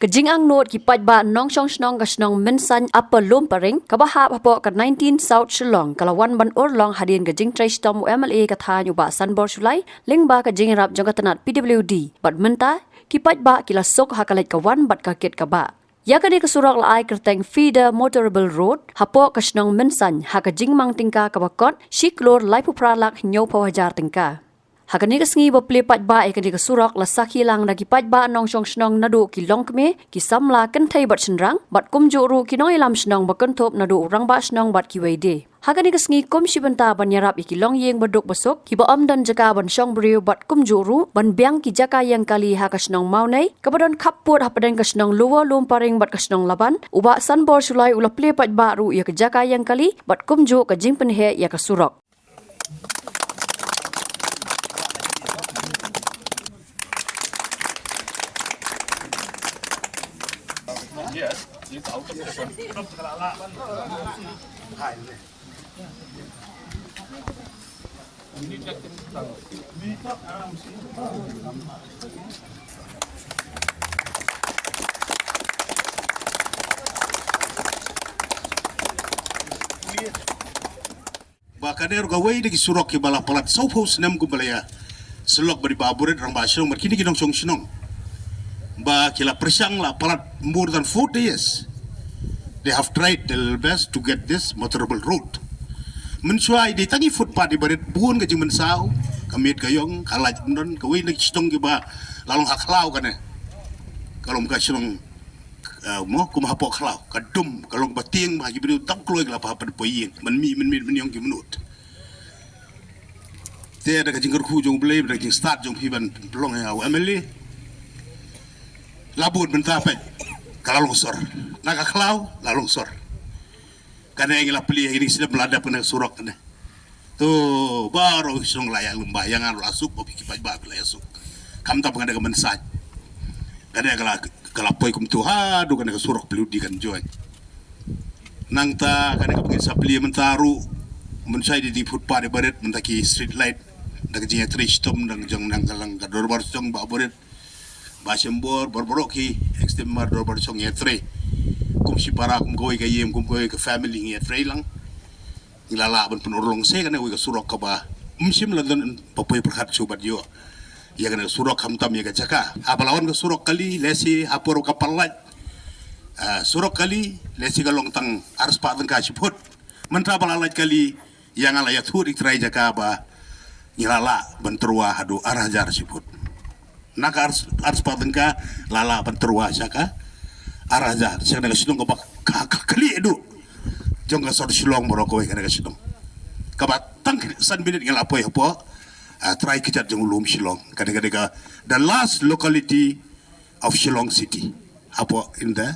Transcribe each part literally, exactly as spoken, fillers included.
Ka jingangnud ki paidbah nongshong shnong ka shnong Mynsain Upper Lumparing kaba hap hapoh ka nineteen South Shillong ka la wan ban urlong hadien ka jingtrei shitom u M L A ka thaiñ u Bah Sanbor Shullai lyngba ka jingïarap jong ka tnat P W D. Bad mynta ki paidbah ki la suk ha ka leit ka wan bad ka kit ka bah. Ïa kane ka surok la ai kyrteng Feeder Motorable Road hapoh ka shnong Mynsain ha ka jingmang tyngka kaba kot shi klur laiphew phra lak hynñiewphew hajar tyngka. Ha kane ka sngi ba plie paidbah ïa kane ka surok la sakhi lang da ki paidbah nongshong shnong naduh ki longkmie, ki samla kynthei bad shynrang, bad kumjuh ruh ki nongïalam shnong ba kynthup naduh u rangbah shnong bad kiwei de. Ha kane ka sngi kum shi bynta ban ïarap ïa ki longïing baduk basuk kiba ym don jaka ban shong briew bad kumjuh ruh ban biang ki jaka ïeng kali ha ka shnong Mawnei kaba don khappud hapdeng ka shnong Lower Lumparing bad ka shnong Laban, u Bah Sanbor Shullai u la plie paidbah ruh ïa ka jaka ïeng kali bad kumjuh ka jingpynheh ïa ka surok. Ba kane ruh kawei na ki surok kiba la palat sawphew snem kumba la ïa sylok bad i Bah Buret, rangbah shnong bad kine ki nongshong shnong ba ki la pyrshang la palat more than forty years. They have tried their best to get this motorable road. Mynshuwa i dei tang i footpath iba rit, bun ka jingmynsaw, ka miet ka ïong, ka lait ym don. Kawei na ki shnong kiba la long ha khlaw kane ka long ka shnong, eh, mo, kum hapoh khlaw, ka dum, ka long ba tieng ba ki briew dang kloi ki la pha pynpoi ïing, mynmiet mynmiet mynïong ki mynnud. Te da ka jingkyrkhu jong U Blei, da ka jingstad jong phi ban pynlong ïa u M L A, la bun bynta peit ka la long sor. Na ka khlaw la long sor. Kane ngi la plie ïa kine ki snem ba la dep kane ka surok kane. To baroh ki shnong la ïa lum ba ïa nga ruh la suk, ba phi ki paidbah phi la ïa suk. Khamtam kane ka Mynsain. Kane ka la, ka la poi kumto haduh kane ka surok plie u dei kan join. Nangta kane kaba ngin sa plie mynta ruh, mynshuwa i dei footpath iba rit, mynta ki street light, da ka jingïatrei shitom da ka jong nang ka lang ka dorbar shnong Bah Buret, Bah Shimbor, baroh baroh ki extended dorbar shnong ïatrei. Kum shipara, kum kawei ka ïing, kum kawei ka family ngi ïatrei lang. Ngi la lah ban pynurlong se kane kawei ka surok kaba ym shym la don ba poi pyrkhat shuh bad ïoh ïa kane ka surok, khamtam ïa ka jaka. Haba la wan ka surok kali, lehse ha por ka pynlait, ah, surok kali lehse ka long tang arspah tyngka shi phut. Mynta ba la lait kali, ïa nga la ïathuh ïa ki trai jaka ba ngi la lah ban tyrwa haduh ar hajar shi phut. Na ka ar, arspah tyngka la lah ban tyrwa sha ka ar hajar, sha kane ka shnong kaba ka, ka khlieh duh jong ka sor Shillong baroh kawei, kane ka shnong kaba tang san minit ngi la poi hapoh, ah, trai kjat jong u lum Shillong. Kane, kane ka the last locality of Shillong city, hapoh in the,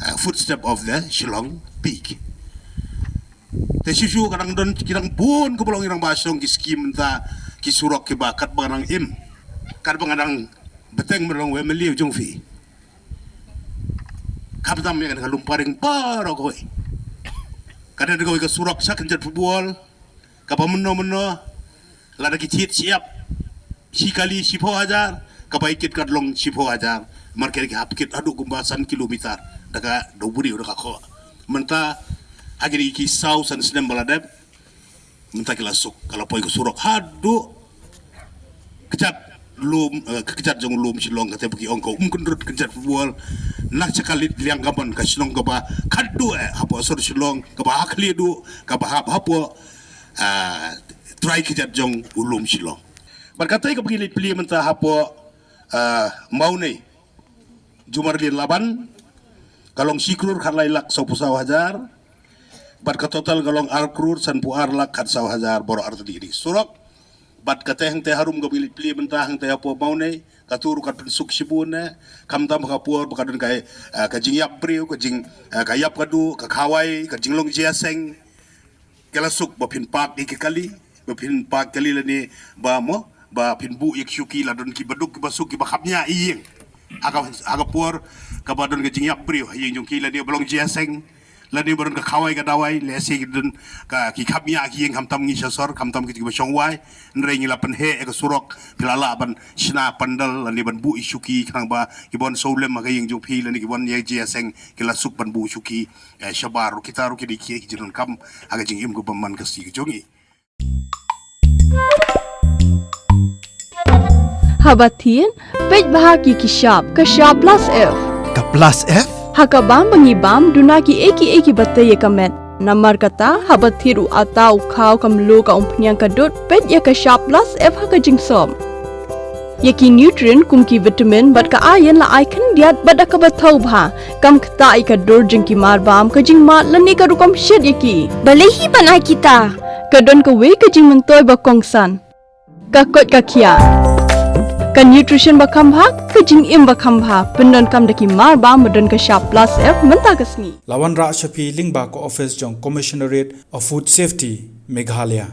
ah, footstep of the Shillong peak. Te shisha ka dang don, ki dang bun kumba long, i rangbah shnong, ki skim mynta, ki surok kiba katba nga dang im, katba nga dang bteng ban long u M L A jong phi, khamtam ïa kane ka Lumparing baroh kawei. Ka dang kawei ka surok sha kynjat football kaba mynno mynno, lada ki thied shyiap shi kali shiphew hajar, kaba i kit ka long shiphew hajar. Mar kane ki hap kit haduh kumba san kilometer da ka dewbriew da ka khoh. Mynta ha kine ki saw san snem ba la dep, mynta ki la suk, ka la poi ka surok haduh kjat lum, eh, kjat jong lum Shillong, kata ba ki ong ka Umkynrut kjat football. Na sha ka Liang Kamon, ka shnong kaba khatduh eh hapoh sor Shillong, kaba ha khlieh duh, kaba hap hapoh, ah, trai kjat jong u lum Shillong. Bad kata kaba ngi leit plie mynta hapoh, ah, Mawnei, Jumarlin Laban, ka long shi klur khatlai lak sawphew saw hajar. Bad ka total ka long ar klur sanphew ar lak khatsaw hajar baroh artylli ki surok. Bad kata hangta harum kaba ngi leit plie mynta hangta hapoh Mawnei, kato ruh ka pynsuk shibun eh, khamtam ha ka por ba ka don ka, eh, ka jingïap briew, ka jing, eh, ka ïap ka duh, ka khawai, ka jinglong jingïaseng. Ka la suk ba phin park ïa ki kali, ba phin park kali lane ba mo, ba phin buh ïa ki shuki, la don ki baduk ki basuk kiba khapngiah ïing ha ka, ha ka por kaba don ka jingïap briew ha ïing jong ki lane ba long jingïaseng. Lane ba don ka khawai ka dawai, lehse ki don ka ki khapngiah ki ïing, khamtam ngi sha sor, khamtam ki ba shong wai, hynrei ngi la pynheh ïa ka surok, phi la lah ban shna pandal, lane ban buh ïa shuki, khnang ba ki ban sawlem ha ka ïing jong phi, lane ki ban ïa jia seng, ki la suk ban buh shuki, eh, shabar, ruh kita ruh ki dei ki, ki jingdonkam, ha ka jingim ka bymman ka sngi ka jong ngi. Haba thied, peit bha ki ki shap, ka shap plus F. Ka plus F? Ha ka bam ba ngi bam, duna ki ei ki ei ki ba tei ïa ka met. Namar kata, haba thied u ata, u khaw, ka mluh, ka umphniang, ka dud, peit ïa ka shap plus F ha ka jingsop. Ïa ki nutrient kum ki vitamin bad ka iron la ai khyndiat bad da kaba thaw bha. Kam ktah ïa ka dur jong ki marbam, ka jingmad lane ka rukom shet ïa ki. Balei hi ban ai kita? Ka don kawei ka jingmyntoi ba kongsan. Ka koit ka khiah. Ka nutrition ba kham bha, ka jingim ba kham bha. Pyndonkam da ki marbam ba don ka shap plus F mynta ka sngi. La wanrah sha phi lyngba ka office jong Commissionerate of Food Safety, Meghalaya.